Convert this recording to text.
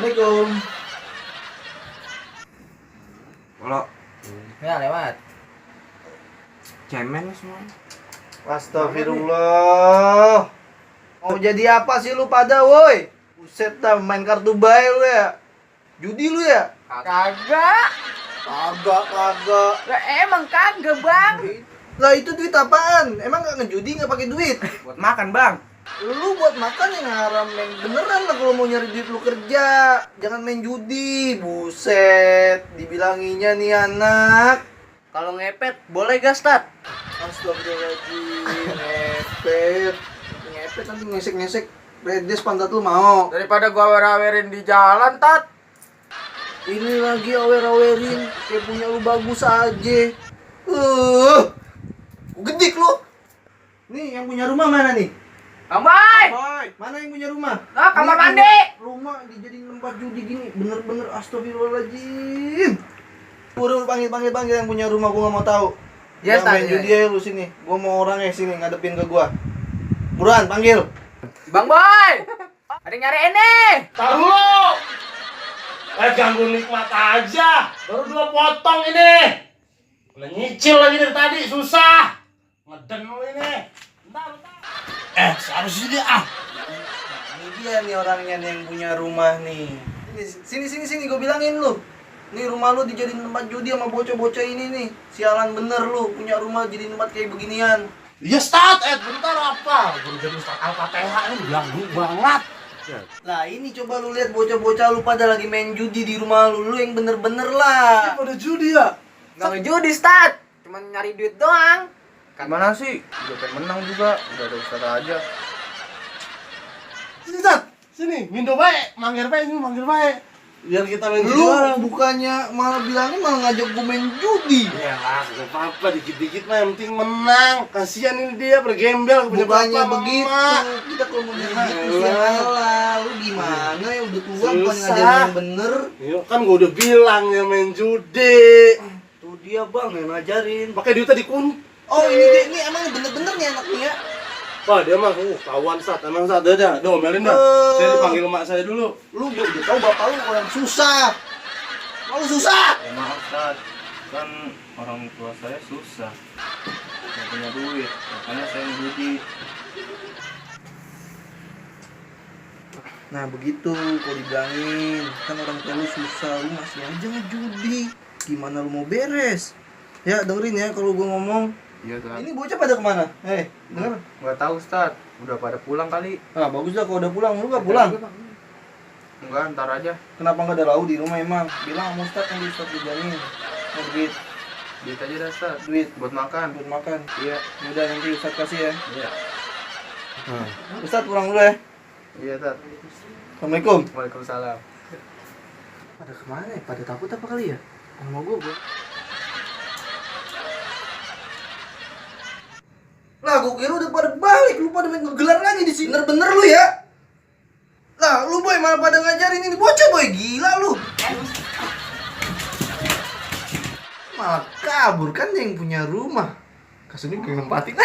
Assalamualaikum. Kalau Ya lewat. cemen semua. Astagfirullah. Mau jadi apa sih lu pada, woi? Buset dah, main kartu bae lu ya. Judi lu ya? Kagak. Kagak. Lah emang kagak, Bang. Lah itu duit apaan? Emang gak ngejudi gak pakai duit? Buat makan, Bang. Lu buat makan yang haram, yang beneran lah kalau mau nyari duit lu kerja. Jangan main judi. Buset, dibilanginya nih anak. Kalau ngepet boleh gas, Tat? Astagfirullahaladzim, ngepet. Ngepet nanti ngesek-ngesek redes pantat lu mau. Daripada gua awer-awerin di jalan, Tat. Ini lagi awer-awerin kayak punya lu bagus aja. Gedik lu. Nih yang punya rumah mana nih? Bang Boy. Boy, mana yang punya rumah? Nah, kamar Ini mandi. Rumah dijadiin tempat judi gini, bener-bener astagfirullahaladzim. Udah panggil yang punya rumah, gua nggak mau tahu. Ya, Yang main Stan, judi aja lu sini. Gua mau orangnya sini ngadepin ke gua. Buruan panggil. Bang Boy. Ada yang nyariin nih. Tahu lu. Ganggu nikmat aja. Baru 2 potong ini. Udah nyicil lagi dari tadi, susah. Ngeden lu ini. Bentar. Siapa sih dia ah? Ini dia nih orangnya nih yang punya rumah nih. Sini gue bilangin lu. Nih rumah lu dijadiin tempat judi sama bocah-bocah ini nih. Sialan bener lu punya rumah jadi tempat kayak beginian. Ya start, bentar apa? Baru jadi Ustaz Al-Fatihah ini ganggu banget. Lah ini coba lu lihat bocah-bocah lu pada lagi main judi di rumah lu yang bener-bener lah. Pada judi ya? Nggak ngejudi, Stat. Cuman nyari duit doang. Gimana sih? Udah pengen menang juga. Udah ada ustaz aja. Sini Ustaz, sini. Mindo baik, manggil baik. Biar kita main judi Lu bareng. bukannya malah bilangnya malah ngajak gue main judi. Ya lah, gak apa-apa, dikit-dikit mah yang penting menang. Kasihan ini dia bergembel punya Bukannya bapak, begitu. mama. Kita kalau mau main Ya judi lah. Lu gimana ya udah tua bukan Susah. ngajarin yang bener. Ya kan gua udah bilang ya main judi. Tuh dia bang yang ngajarin. Pakai duitnya dikunci. Oh ini dia, ini emang bener-bener nih anak nih ya. Wah dia mah kawan Sat, emang Sat dah omelin dah. Saya dipanggil emak saya dulu. Lu udah tahu bapak lu orang susah. Kalau susah. Ya maaf, Ustaz. Kan orang tua saya susah. Nggak punya duit. Makanya saya ngejudi. Nah begitu kalau dibilangin kan orang tua lu susah, lu masih aja ngejudi. Gimana lu mau beres? Ya dengerin ya kalau gua ngomong. Iya, Ustaz. Ini bocah pada kemana? Denger. Nggak tahu, Ustaz. Udah pada pulang kali. Ah bagus dah kalau udah pulang. Lu nggak pulang? Enggak, ntar aja. Kenapa nggak ada lau di rumah emang? Bilang sama Ustadz kan di Ustadz dijamin. Mau duit, Duit aja dah, Ustaz. duit Buat makan. buat makan. Iya. Udah nanti Ustadz kasih ya. Iya. Ustadz pulang dulu ya. Iya, Ustaz. Assalamualaikum. Waalaikumsalam. Pada kemana ya? Pada takut apa kali ya? Sama gua. Lah, gua kira udah pada balik, lu pada main ngegelar lagi di sini. Bener-bener lu ya. Lah, lu boy malah pada ngajarin ini bocah boy, gila lu. Malah kabur kan yang punya rumah. Kasusnya gue nempatin.